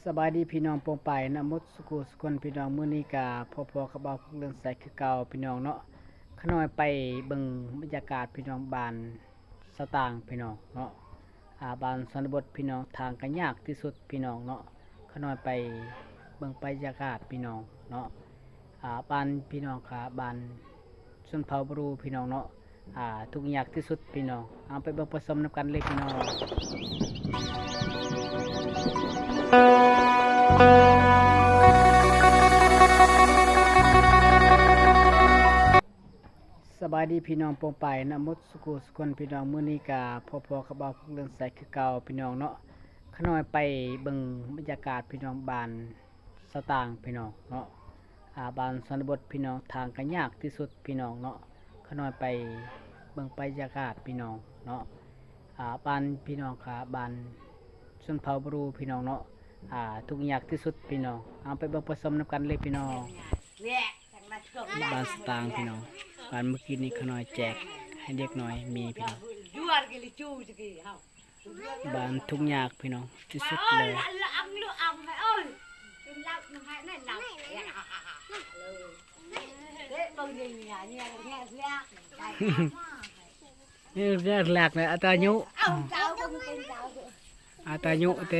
ສະບາຍດີພີ່ນ້ອງປ້ອງປາຍນະໝົດສຸຂູສຸຄົນພີ່ນ້ອງ. ມື້ນີ້ກະພໍ້ໆກັບບ່າວພຸກເລື່ອງໃສຄືເກົ່າພີ່ນ້ອງເນາະ. ຂ້ານ້ອຍໄປເບິ່ງບັນຍາກາດພີ່ນ້ອງ ບ້ານສະຕາງພີ່ນ້ອງເນາະ, ອາ ບ້ານຊົນນະບົດພີ່ນ້ອງ, ທາງກະຍາກທີ່ສຸດພີ່ນ້ອງເນາະ. ຂ້ານ້ອຍໄປເບິ່ງບັນຍາກາດພີ່ນ້ອງເນາະ. ອາ ບ້ານພີ່ນ້ອງກະບ້ານຊົນເຜົ່າບຣູພີ່ນ້ອງເນາະ. ອາ ທຸກຍາກທີ່ສຸດພີ່ນ້ອງ. ເອົາໄປເບິ່ງໄປຊົມນຳກັນເລີຍພີ່ນ້ອງ. ສະບາຍດີພີ່ນ້ອງປ້ອງປາຍນະໝົດສຸຂູສຸຄົນພີ່ນ້ອງ. ມື້ນີ້ກະພໍ້ໆກັບບ່າວພຸກເລື່ອງໃສຄືເກົ່າພີ່ນ້ອງເນາະ. ຂ້ານ້ອຍໄປເບິ່ງບັນຍາກາດພີ່ນ້ອງ ບ້ານ ສະຕາງພີ່ນ້ອງເນາະ, ອາ ບ້ານຊົນນະບົດພີ່ນ້ອງ, ທາງກະຍາກທີ່ສຸດພີ່ນ້ອງເນາະ. ຂ້ານ້ອຍໄປເບິ່ງບັນຍາກາດພີ່ນ້ອງເນາະ. ອາ ບ້ານພີ່ນ້ອງກະບ້ານຊົນເຜົ່າບຣູພີ່ນ້ອງເນາະ. ອາ ທຸກຍາກທີ່ສຸດພີ່ນ້ອງ. ເອົາໄປເບິ່ງໄປຊົມນຳກັນເລີຍພີ່ນ້ອງ. ບ້ານສະຕາງພີ່ນ້ອງ, ບ້ານມື້ກີ້ນີ້ຂ້ານ້ອຍແຈກໃຫ້ເດັກນ້ອຍມີພີ່ນ້ອງ. ບ້ານທຸກຍາກພີ່ນ້ອງ ທີ່ສຸດເລີຍ. ນີ້ແຫຼກເລີຍ ອາຕາຍຸ ອາຕາຍຸເຕ.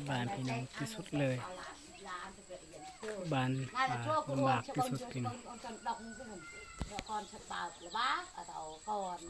ບ້ານພີ່ນ້ອງທີ່ສຸດເລີຍ, ບ້ານ ອາ ລຳບາກທີ່ສຸດພີ່ນ້ອງ. ກ່ອນ